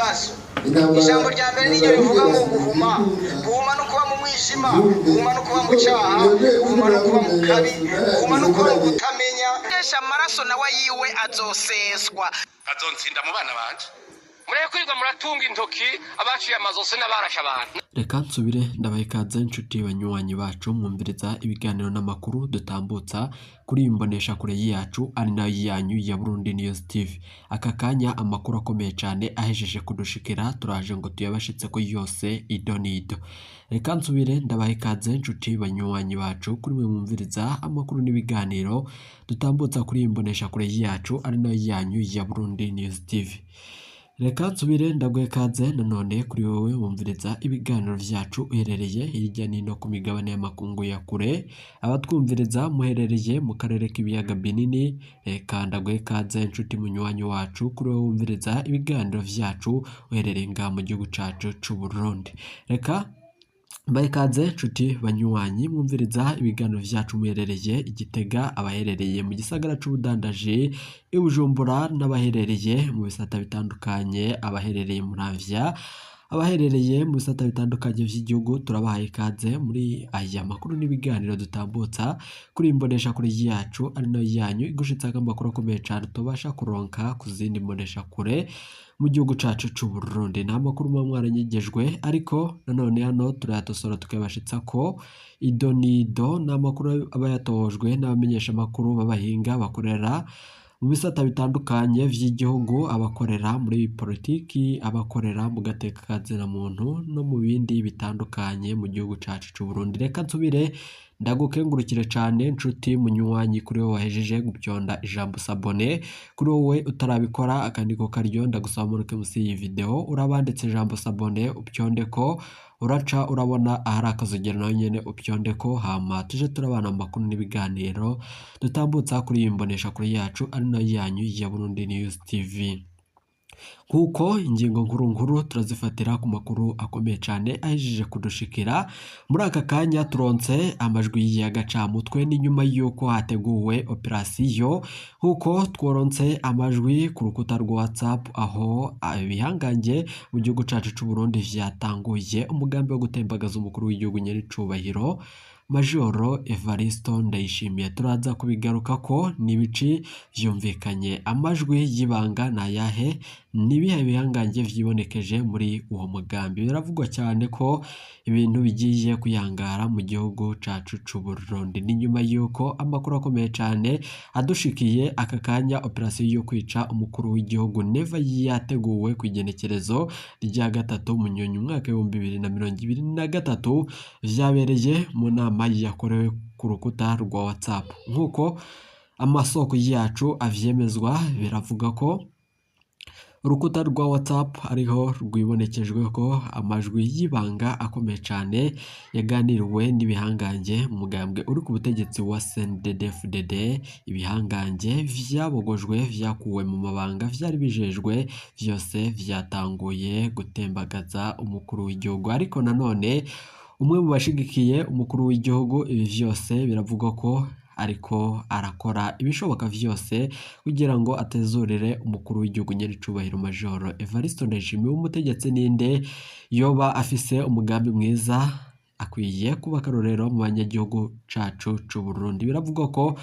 Ibibazo. Intambara Ijambo rya mbere niryo intambara rivuga ngo y'ubwibasizi guhuma. imbunda. Guhuma no kuba mu mwijima, Igihugu guhuma no kuba mu kuko cyaha, mwebwe guhuma muriko no kuba mu murabunganya kabi, guhuma no kuba mu zimuranye. kutamenya. Esha amaraso nawe yiwe azoseswa. Azontsinda mu bana banje. Mureke kwirirwa muratunga intoki abaciye amazosi n'abarashe abantu. Reka nsubire ndabaha ikaze nshuti banywanyi bacu mwumviriza ibiganiro n'amakuru dutambutsa kuri iyi mboneshakure yacu ari nayo yanyu ya Burundi News TV. Aka kanya amakuru akomeye cyane ahejeje kudushikira turaje ngo tuyabashitse ko yose ido n'ido. Reka nsubire ndabaha ikaze nshuti banywanyi bacu kuri mwe mwumviriza amakuru n'ibiganiro dutambutsa kuri iyi mboneshakure yacu ari nayo yanyu ya Burundi News TV. Reka nsubire ndaguhe ikaze nanone kuri wowe wumviriza ibiganiro vyacu uherereye hirya n'ino ku migabane y'amakungu ya kure, abatwumviriza muherereye mu karere k'ibiyaga binini, reka ndaguhe ikaze nshuti munywanyi wacu kuri wowe wumviriza ibiganiro vyacu uherereye ngaha mu gihugu cacu c'u Burundi. Reka mbahe ikaze nshuti banywanyi mwumviriza ibiganiro vyacu muherereye i Gitega, abaherereye mu gisagara c'ubudandaji i Bujumbura n'abaherereye mu bisata bitandukanye, abaherereye Muramvya, abaherereye mu bisata bitandukanye vy'igihugu, turabahaye ikaze muri aya makuru n'ibiganiro dutambutsa kuri iyi mboneshakure yacu ari nayo yanyu igushitsako amakuru akomeye cane tubasha kuronka ku zindi mboneshakure mu gihugu cacu c'u Burundi. Nta makuru muba mwaranyigejwe ariko nanone hano turayatosora tukayabashitsa ko ido n'ido. Ni amakuru aba yatohojwe n'abamenyesha amakuru b'abahinga bakorera mu bisata bitandukanye vy'igihugu, abakorera muri politiki, abakorera mu gateka ka muntu no mu bindi bitandukanye mu gihugu cacu c'u Burundi. Reka nsubire ndagukengurukire cane nshuti munywanyi kuri wowe wahejeje gupyonda ijambo s'abonner, kuri wowe utarabikora akandiko karyo ndagusaba muruke musi y'iyi video urabanditse ijambo s'abonner upyondeko, uraca urabona ahari akazogera nawe nyene upyondeko, hama tuje turabana mu makuru n'ibiganiro dutambutsa kuri iyi mboneshakure yacu ari nayo yanyu ya Burundi News TV. Nk'uko ingingo nkuru nkuru turazifatira ku makuru akomeye cyane ahejeje kudushikira muri aka kanya, turonse amajwi y'agacamutwe ni nyuma y'uko hateguwe operasiyo, nk'uko tworonse amajwi ku rukuta rwa WhatsApp aho ibihangange mu gihugu cacu c'u Burundi vyatanguye umugambi wo gutembagaza umukuru w'igihugu nyenicubahiro Majoro Evaristo Ndayishimiye. Turaza kubigaruka ko n'ibici vyumvikanye, amajwi y'ibanga ni ayahe, ni ibihe bihangange vyibonekeje muri uwo mugambi? Biravugwa cyane ko ibintu bigiye kuyangara mu gihugu cacu c'u Burundi. Ni nyuma y'uko amakuru akomeye cane adushikiye aka kanya, operasiyo yo kwica umukuru w'igihugu Neva yateguwe ku igenekerezo rya 3 Munyonyo umwaka 2023, vyabereye mu nama yakorewe ku rukuta rwa WhatsApp. Nk'uko amasoko yacu avyemezwa, biravuga ko urukuta rwa WhatsApp ariho rwibonekejwe ko amajwi y'ibanga akomeye cane yaganiriwe n'ibihangange mu mugambwe uri ku butegetsi wa CNDD-FDD. Ibihangange vyabogojwe, vyakuwe mu mabanga vyari bijejwe, vyose vyatanguye gutembagaza umukuru w'igihugu. Ariko nanone umwe mu bashigikiye umukuru w'igihugu, ibi vyose biravugwa ko ariko arakora ibishoboka vyose kugira ngo atezurire umukuru w'igihugu nyenicubahiro Majoro Evaristo Ndayishimiye. W'umutegetsi ninde yoba afise umugambi mwiza akwiye kuba akarorero mu banyagihugu cacu c'u Burundi? Biravugwa ko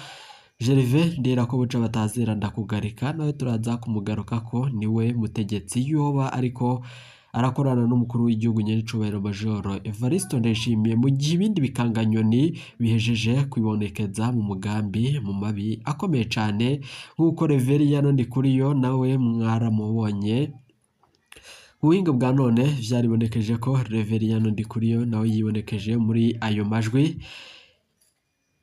Gervais Ndirakobuca batazira ndakugarika, nawe turaza kumugarukako, niwe mutegetsi yoba ariko arakorana n'umukuru w'igihugu nyenicubahiro Majoro Evaristo Ndayishimiye, mu gihe ibindi bikanganyoni bihejeje kwibonekeza mu mugambi mu mabi akomeye cane, nk'uko Reveriyano Ndikuriyo nawe mwaramubonye. Mu buhinga bwa none vyaribonekeje ko Reveriyano Ndikuriyo nawe yibonekeje muri ayo majwi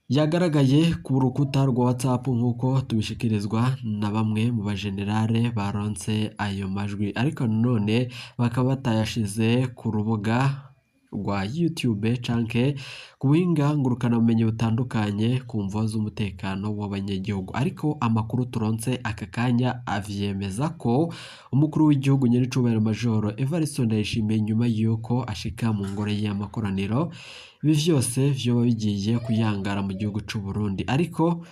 yagaragaye ku rukuta rwa WhatsApp, nk'uko tubishikirizwa na bamwe mu bajenerale baronse ayo majwi, ariko nanone bakaba batayashize ku rubuga rwa YouTube canke ku buhinga ngurukanabumenyi butandukanye ku mvo z'umutekano w'abanyagihugu. Ariko amakuru turonse aka kanya avyemeza ko umukuru w'igihugu nyenicubahiro Majoro Evaristo Ndayishimiye, nyuma y'uko ashika mu ngoro y'amakoraniro, ibi vyose vyoba bigiye kuyangara mu gihugu c'u Burundi. Ariko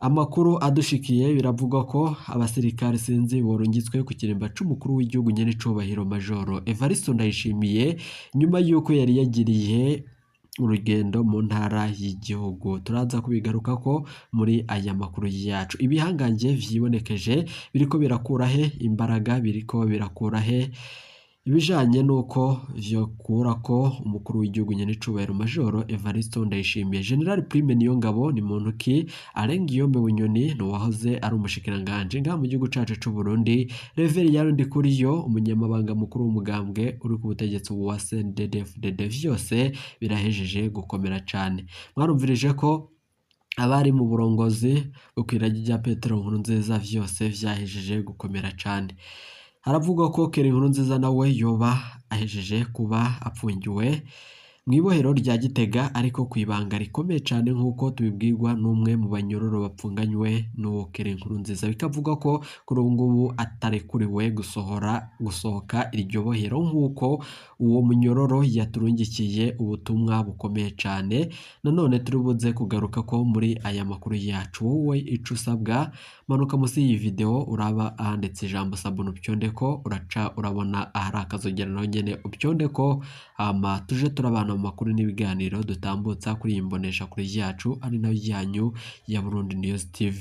Amakuru adushikiye biravugwa ko abasirikare sinzi borungitswe ku kirimba c'umukuru w'igihugu nyen'icubahiro Majoro Evariste Ndayishimiye nyuma y'uko yari yagiriye urugendo mu ntara y'igihugu. Turaza kubigarukako muri aya makuru yacu. Ibihangange vyibonekeje biriko birakura he imbaraga, biriko birakura he ibijanye n'uko vyokurako umukuru w'igihugu nyen'icubahiro Majoro Evariste Ndayishimiye. General Prime Niyongabo ni muntu ki? Alain Guillaume Bunyoni ni uwahoze ari umushikiranganje ngaha mu gihugu cacu c'u Burundi. Reverien Ndikuriyo umunyamabanga mukuru w'umugambwe uri ku butegetsi wa CNDD-FDD, vyose birahejeje gukomera cane. Mwarumvirije ko abari mu burongozi bwo kw'iragi rya Petero Nkurunziza vyose vyahejeje gukomera cane. Haravugwa ko Keri Nkurunziza nawe yoba ahejeje kuba apfungiwe mw'ibohero rya Gitega, ariko kw'ibanga rikomeye cane nk'uko tubibwirwa n'umwe mu banyororo bapfunganywe n'uwo Keri Nkurunziza. Bikavugwa ko kuri ubu ngubu atarekuriwe gusohoka iryo bohero nk'uko uwo munyororo yaturungikiye ubutumwa bukomeye cane. Nanone turibuze kugaruka ko muri aya makuru yacu. Wowe ico usabwa, manuka musi y'iyi video uraba ahanditse ijambo sabune upyondeko, uraca urabona ahari akazogera naho nyene upyondeko, hama tuje turabana mu makuru n'ibiganiro dutambutsa kuri iyi mbonesha kure yacu ari nayo yanyu ya Burundi News TV.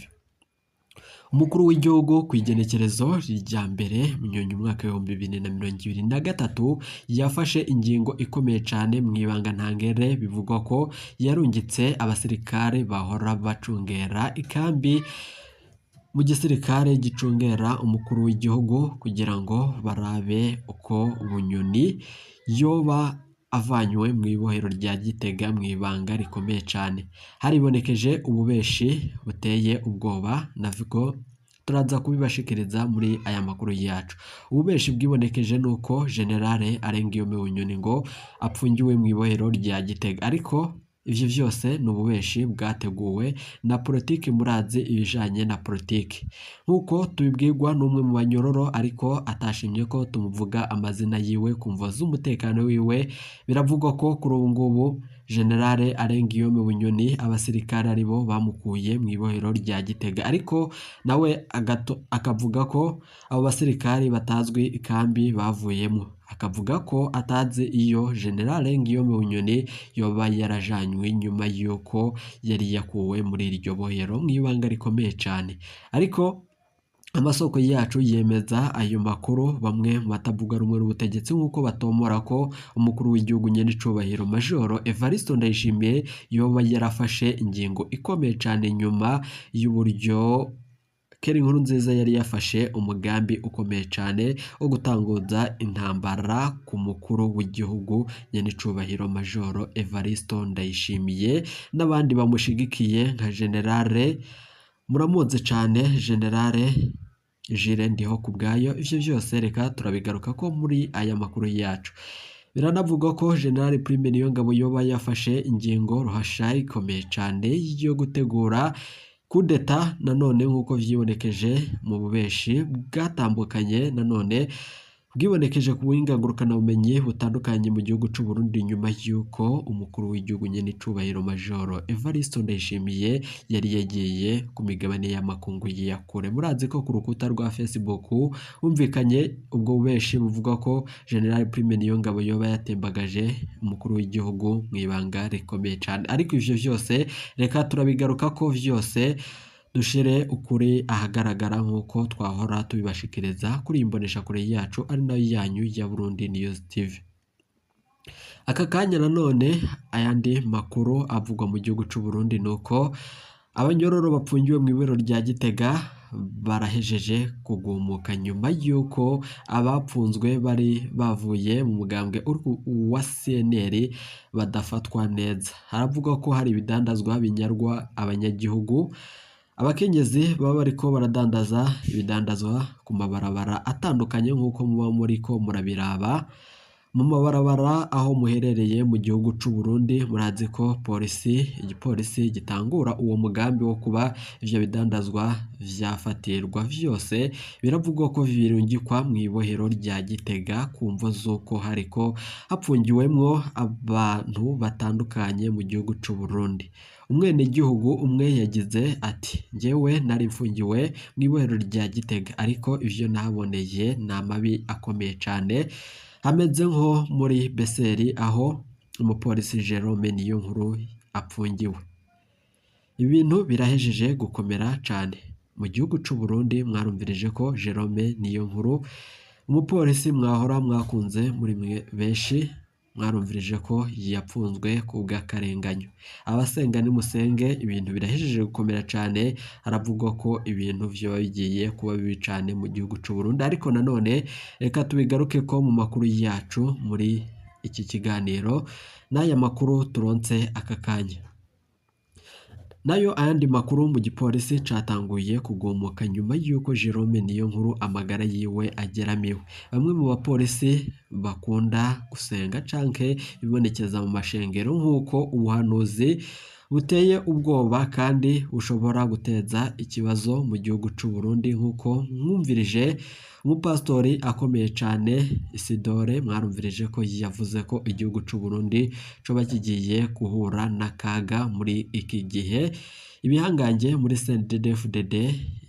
Umukuru w'igihugu kw'igenekerezo rya mbere Munyonyo umwaka 2023 yafashe ingingo ikomeye cane mw'ibanga ntangere. Bivugwa ko yarungitse abasirikare bahora bacungera ikambi mu gisirikare gicungera umukuru w'igihugu kugira ngo barabe uko Bunyoni yoba avanywe mw'ibohero rya Gitega mw'ibanga rikomeye cane. Haribonekeje ububeshi buteye ubwoba, navwo turaza kubibashikiriza muri aya makuru yacu. Ububeshi bwibonekeje nuko General Alain Guillaume Bunyoni ngo apfungiwe mw'ibohero rya Gitega, ariko ivyo vyose ni ububeshi bwateguwe na politiki. Murazi ibijanye na politiki nk'uko tubibwirwa n'umwe mu banyororo, ariko atashimye ko tumuvuga amazina yiwe ku mvo z'umutekano wiwe. Biravugwa ko kuri ubu ngubu General Alain Guillaume Bunyoni abasirikare aribo bamukuye mw'ibohero rya Gitega, ariko nawe akavuga ko abo basirikare batazwi ikambi bavuyemo. Akavuga ko atazi iyo General Guillaume Bunyoni yoba yarajanywe nyuma y'uko yari yakuwe muri iryo bohero mw'ibanga rikomeye cane. Ariko amasoko yacu yemeza ayo makuru. Bamwe mu batavuga rumwe n'ubutegetsi nk'uko batomora ko umukuru w'igihugu nyen'icubahiro Majoro Evariste Ndayishimiye yoba yarafashe ingingo ikomeye cane nyuma y'uburyo Keri Nkurunziza yari yafashe umugambi ukomeye cane wo gutanguza intambara ku mukuru w'igihugu nyen'icubahiro Majoro Evariste Ndayishimiye n'abandi bamushigikiye nka Generale muramuzi cane General Jules Ndihokubwayo. Ivyo vyose reka turabigaruka ko muri aya makuru yacu. Biranavugwa ko General Prime Niyongabo yoba yafashe ingingo ruhasha ikomeye cane yo gutegura kudeta, nanone nk'uko vyibonekeje mu bubeshi bwatambukanye, nanone bwibonekeje ku buhinga ngurukanabumenyi butandukanye mu gihugu c'u Burundi nyuma y'uko umukuru w'igihugu nyen'icubahiro Majoro Evariste Ndayishimiye yari yagiye ku migabane y'amakungu ya kure. Murazi ko ku rukuta rwa Facebook humvikanye ubwo bubeshi buvuga ko General Prime Niyongabo yoba yatembagaje umukuru w'igihugu mw'ibanga rikomeye cane, ariko ivyo vyose reka turabigaruka ko vyose dushire ukuri ahagaragara nk'uko twahora tubibashikiriza kuri iyi mboneshakure yacu ari nayo yanyu ya Burundi News TV. Aka kanya nanone ayandi makuru avugwa mu gihugu c'u Burundi nuko abanyororo bapfungiwe mw'ibero rya Gitega barahejeje kugumuka nyuma y'uko abapfunzwe bari bavuye mu mugambwe wa CNL badafatwa neza. Haravugwa ko hari ibidandazwa binyarwa abanyagihugu. Abakenyezi baba bariko baradandaza ibidandazwa ku mabarabara atandukanye nk'uko muba muriko murabiraba. Mu mabarabara aho muherereye mu gihugu c'u Burundi, murazi ko polisi, igipolisi gitangura uwo mugambi wo kuba ivyo bidandazwa vyafatirwa vyose. Biravugwa ko birungikwa mw'ibohero rya Gitega ku mvo z'uko hariko hapfungiwemwo abantu batandukanye mu gihugu c'u Burundi. Umwenegihugu umwe yagize ati: "Njyewe nari mfungiwe mw'ibohero rya Gitega, ariko ivyo nahaboneye ni amabi akomeye cane, hameze nko muri Beseri aho umupolisi Jerome Niyonkuru apfungiwe. Ibintu birahejeje gukomera cane mu gihugu c'u Burundi." Mwarumvirije ko Jerome Niyonkuru, umupolisi mwahora mwakunze muri mwe benshi, mwarumvirije ko yapfunzwe ku bw'akarenganyo. Abasenga nimusenge, ibintu birahejeje gukomera cane. Haravugwa ko ibintu vyoba bigiye kuba bibi cane mu gihugu c'u Burundi, ariko nanone reka tubigaruke ko mu makuru yacu muri iki kiganiro n'aya makuru turonse aka kanya. Nayo ayandi makuru, mu gipolisi catanguye kugumuka nyuma y'uko Jerome Niyonkuru amagara yiwe ageramiwe. Bamwe mu bapolisi bakunda gusenga canke bibonekeza mu mashengero, nk'uko ubuhanuzi buteye ubwoba kandi bushobora guteza ikibazo mu gihugu c'u Burundi, nk'uko mwumvirije umupasitori akomeye cane Isidore, mwarumvirije ko yavuze ko igihugu c'u Burundi coba kigiye guhura n'akaga muri iki gihe. Ibihangange muri CNDD-FDD,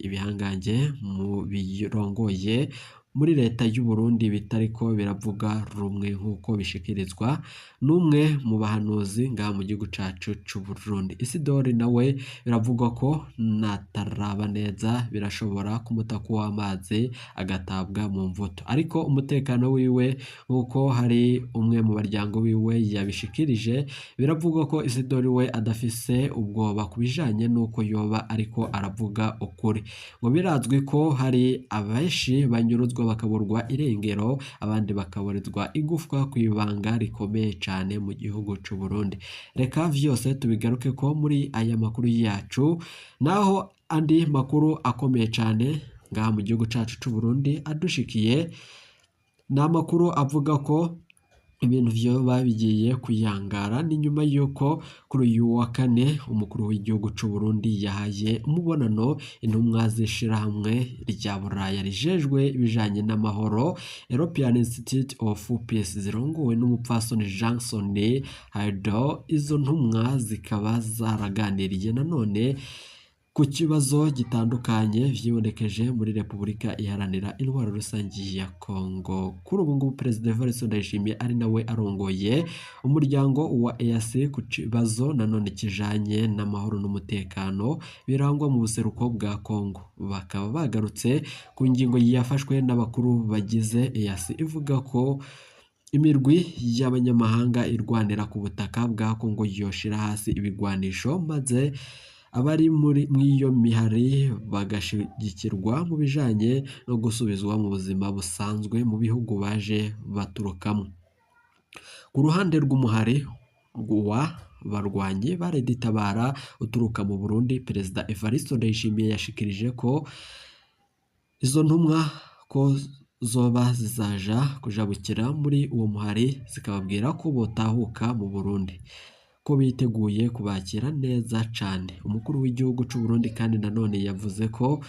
ibihangange mu birongoye muri leta y'u Burundi bitariko biravuga rumwe, nk'uko bishikirizwa n'umwe mu bahanuzi ngaha mu gihugu cacu c'u Burundi. Isidore nawe biravugwa ko nataraba neza birashobora kumuta w'amazi agatabwa mu mvuto, ariko umutekano wiwe, nk'uko hari umwe mu baryango wiwe yabishikirije, biravugwa ko Isidore we adafise ubwoba ku bijanye n'uko yoba ariko aravuga ukuri. Ngo birazwi ko hari abenshi banyuruzwa bakaburwa irengero, abandi bakaburizwa igufwa kw'ibanga rikomeye cane mu gihugu c'u Burundi. Reka vyose tubigaruke ko muri aya makuru yacu. Naho andi makuru akomeye cane ngaha mu gihugu cacu c'u Burundi adushikiye, ni amakuru avuga ko ibintu vyoba bigiye kuyangara. Ni nyuma y'uko kuri uyu wa kane umukuru w'igihugu c'u Burundi yahaye umubonano intumwa z'ishirahamwe rya Buraya rijejwe ibijanye n'amahoro, European Institute of Peace, zirongowe n'umupfasoni Johnson Haido. Izo ntumwa zikaba zaraganiriye nanone ku kibazo gitandukanye vyibonekeje muri Repubulika Iharanira Intwaro Rusangi ya Kongo. Kuri ubu ngubu Perezida Evariste Ndayishimiye ari nawe arongoye umuryango wa EAC ku kibazo nanone kijanye n'amahoro n'umutekano birangwa mu buseruko bwa Kongo. Bakaba bagarutse ku ngingo yafashwe n'abakuru bagize EAC ivuga ko imirwi y'abanyamahanga irwanira ku butaka bwa Kongo yoshira hasi ibigwanisho, maze abari muri mw'iyo mihari bagashigikirwa mu bijanye no gusubizwa mu buzima busanzwe mu bihugu baje baturukamo. Ku ruhande rw'umuhari wa barwanyi bareditabara uturuka mu Burundi, Perezida Evariste Ndayishimiye yashikirije ko izo ntumwa ko zoba zizaja kujabukira muri uwo muhari zikababwira ko botahuka mu Burundi, ko biteguye kubakira neza cane. Umukuru w'igihugu c'u Burundi kandi nanone yavuze ko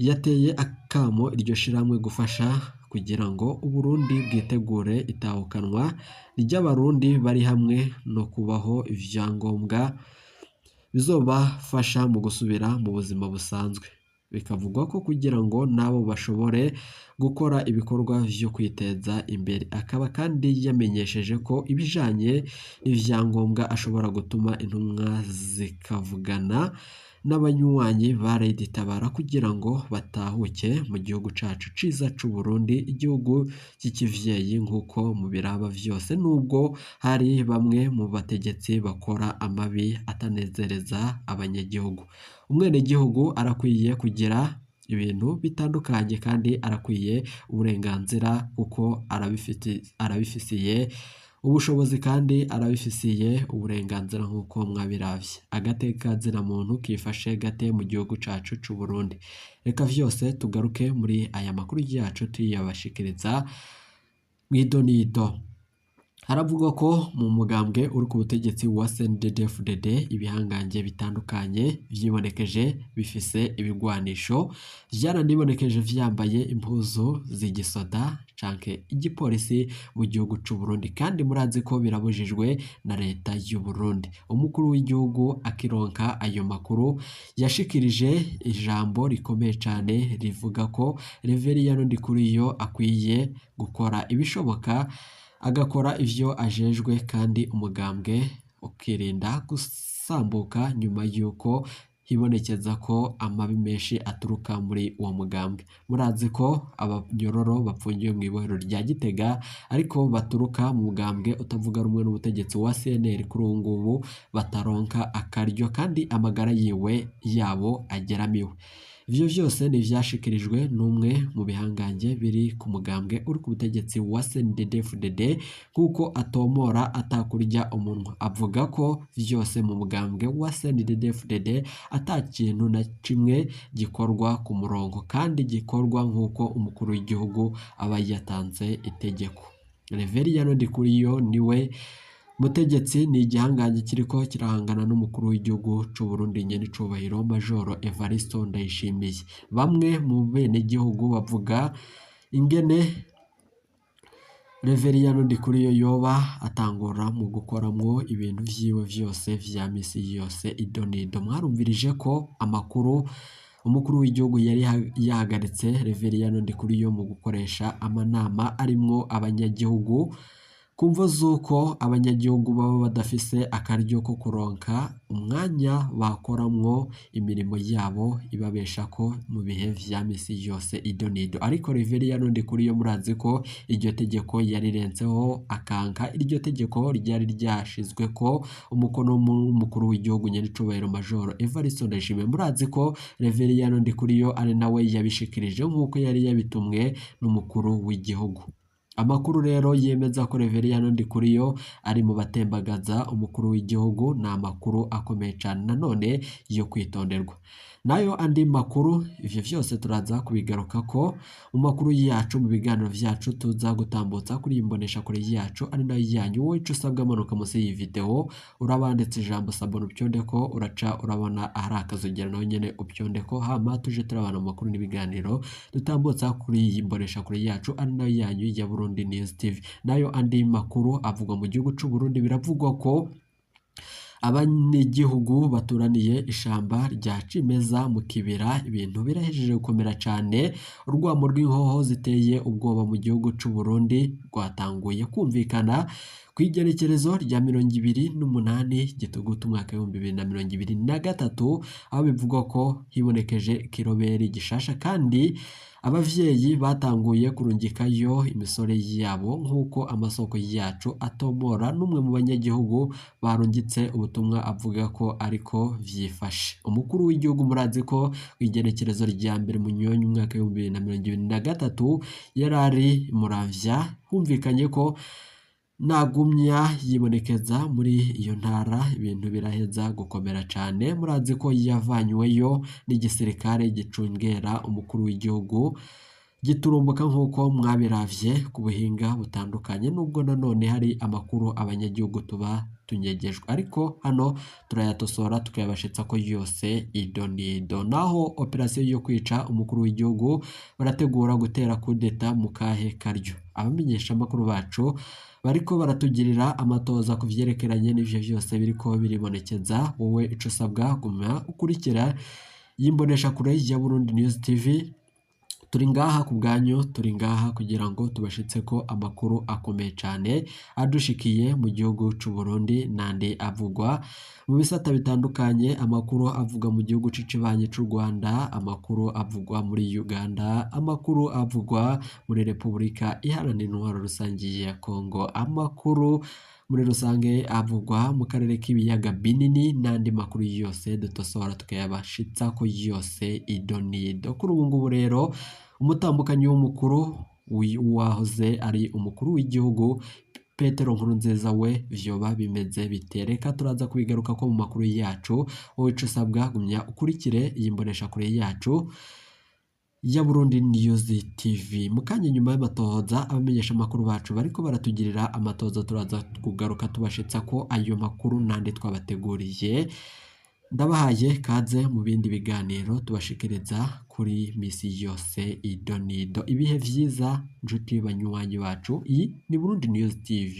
yateye akamo iryo shirahamwe gufasha kugira ngo Uburundi bwitegure itahukanwa ry'abarundi bari hamwe no kubaho ivyangombwa bizobafasha mu gusubira mu buzima busanzwe. Bikavugwa ko kugira ngo nabo bashobore gukora ibikorwa vyo kwiteza imbere. Akaba kandi yamenyesheje ko ibijanye n'ivyangombwa ashobora gutuma intumwa zikavugana n'abanywanyi ba Red Tabara kugira ngo batahuke mu gihugu cacu ciza c'u Burundi, igihugu c'ikivyeyi nk'uko mubiraba vyose, nubwo hari bamwe mu bategetsi bakora amabi atanezereza abanyagihugu. Umwenegihugu arakwiye kugira ibintu bitandukanye kandi arakwiye uburenganzira kuko arabifisiye ubushobozi kandi arabifisiye uburenganzira nk'uko mwabiravye. Agateka muntu kifashe gate mu gihugu cacu c'u Burundi? Reka vyose tugaruke muri aya makuru yacu tuyabashikiriza mw'idonido. Haravugwa ko mu mugambwe uri ku butegetsi wa CNDD-FDD ibihangange bitandukanye vyibonekeje bifise ibigwanisho, vyaranibonekesheje vyambaye impuzu z'igisoda canke igipolisi mu gihugu c'u Burundi, kandi murazi ko birabujijwe na leta y'u Burundi. Umukuru w'igihugu akironka ayo makuru yashikirije ijambo rikomeye cane rivuga ko Reveriyano Ndikuriyo akwiye gukora ibishoboka agakora ivyo ajejwe kandi umugambwe ukirinda gusambuka nyuma y'uko hibonekeza ko amabi menshi aturuka muri uwo mugambwe. Murazi ko abanyororo bapfungiwe mw'ibohero rya Gitega ariko baturuka mu mugambwe utavuga rumwe n'ubutegetsi wa CNL kuri ubu ngubu bataronka akaryo kandi amagara yiwe yabo ageramiwe. Ivyo vyose ni ivyashikirijwe n'umwe mu bihangange biri ku mugambwe uri ku butegetsi wa CNDD-FDD kuko atomora atakurya umunwa. Avuga ko vyose mu mugambwe wa CNDD-FDD ata kintu na kimwe gikorwa ku murongo kandi gikorwa nk'uko umukuru w'igihugu aba yatanze itegeko. Reveriyano Ndikuriyo niwe mutegetsi, ni igihangange kiriko kirahangana n'umukuru w'igihugu c'u Burundi nyenicubahiro Majoro Evaristo Ndayishimiye. Bamwe mu benegihugu bavuga ingene Reveriyano Ndikuriyo yoba atangura mu gukoramwo ibintu vyiwe vyose vya misi yose idonido. Mwarumvirije ko amakuru umukuru w'igihugu yari yahagaritse Reveriyano Ndikuriyo mu gukoresha amanama arimwo abanyagihugu ku mvo z'uko abanyagihugu baba badafise akaryo ko kuronka umwanya bakoramwo imirimo yabo ibabeshako mu bihe vya misi yose idonido. Ariko Reveriyano Ndikuriyo murazi ko iryo tegeko yarirenzeho akanka iryo tegeko ryari ryashizweko umukono n'umukuru w'igihugu nyenicubahiro Majoro Evaristo Ndayishimiye. Murazi ko Reveriyano Ndikuriyo ari nawe yabishikirije nk'uko yari yabitumwe n'umukuru w'igihugu. Amakuru rero yemeza ko Reveriyano Ndikuriyo ari mu batembagaza umukuru w'igihugu ni amakuru akomeye cane nanone yo kwitonderwa. Nayo andi makuru, ivyo vyose turaza kubigarukako mu makuru yacu, mu biganiro vyacu tuza gutambutsa kuri iyi mboneshakure yacu ari nayo yanyu. Wowe ico usabwa, manuka munsi y'iyi video urabanditse ijambo s'abonner upyondeko, uraca urabona ahari akazogera naho nyene upyondeko, hama tuje turabana mu makuru n'ibiganiro dutambutsa kuri iyi mboneshakure yacu ari nayo yanyu ya Burundi News TV. Nayo andi makuru avugwa mu gihugu c'u Burundi, biravugwa ko abanyagihugu baturaniye ishamba rya cimeza mu kibira ibintu birahejeje gukomera cane. Urwamo rw'inkoho ziteye ubwoba mu gihugu c'u Burundi rwatanguye kumvikana kw'igenekerezo rya 28 Gitugutu umwaka w'2023, aho bivugwa ko hibonekeje ikiroberi gishasha kandi abavyeyi batanguye kurungikayo imisore yabo nk'uko amasoko yacu atomora n'umwe mu banyagihugu barungitse ubutumwa avuga ko ariko vyifashe. Umukuru w'igihugu murazi ko kw'igenekerezo rya 1 Munyonyo umwaka w'2023 yarari Muramvya, humvikanye ko nagumya yibonekeza muri iyo ntara ibintu biraheza gukomera cane. Murazi ko yavanyweyo n'igisirikare gicungera umukuru w'igihugu giturumbuka nk'uko mwabiravye ku buhinga butandukanye, nubwo nanone hari amakuru abanyagihugu tuba tunyegejwe, ariko hano turayatosora tukayabashitsa ko yose idonido. Naho operasiyo yo kwica umukuru w'igihugu barategura gutera kudeta mu kahe karyo? Abamenyesha amakuru bacu bariko baratugirira amatoza ku vyerekeranye n'ivyo vyose biriko biribonekeza. Wowe ico usabwa, guma ukurikira y'imboneshakure ya Burundi News TV. Turi ngaha ku bwanyu, turi ngaha kugira ngo tubashitseko amakuru akomeye cane adushikiye mu gihugu c'u Burundi n'andi avugwa mu bisata bitandukanye, amakuru avugwa mu gihugu c'ikibanyi c'u Rwanda, amakuru avugwa muri Uganda, amakuru avugwa muri Repubulika Iharanira Intwaro Rusangi ya Kongo, amakuru muri rusange avugwa mu karere k'ibiyaga binini n'andi makuru yose dutosora tukayabashitsako yose idonido. Kuri ubu ngubu rero umutambukanyi w'umukuru wahoze ari umukuru w'igihugu Petero Nkurunziza we vyoba bimeze bite? Reka turaza kubigarukako mu makuru yacu. Wowe ico usabwa, gumya ukurikire iyi mboneshakure yacu. ya Burundi News TV. Mu kanya nyuma y'amatohoza, abamenyesha amakuru bacu bariko baratugirira amatohoza, turaza kugaruka tubashitsa ko ayo makuru nandi twabateguriye. Ndabahaye kaze mu bindi biganiro tubashikiriza kuri misi yose idonido. Ibihe vyiza nshuti banywanyi bacu, iyi ni Burundi News TV.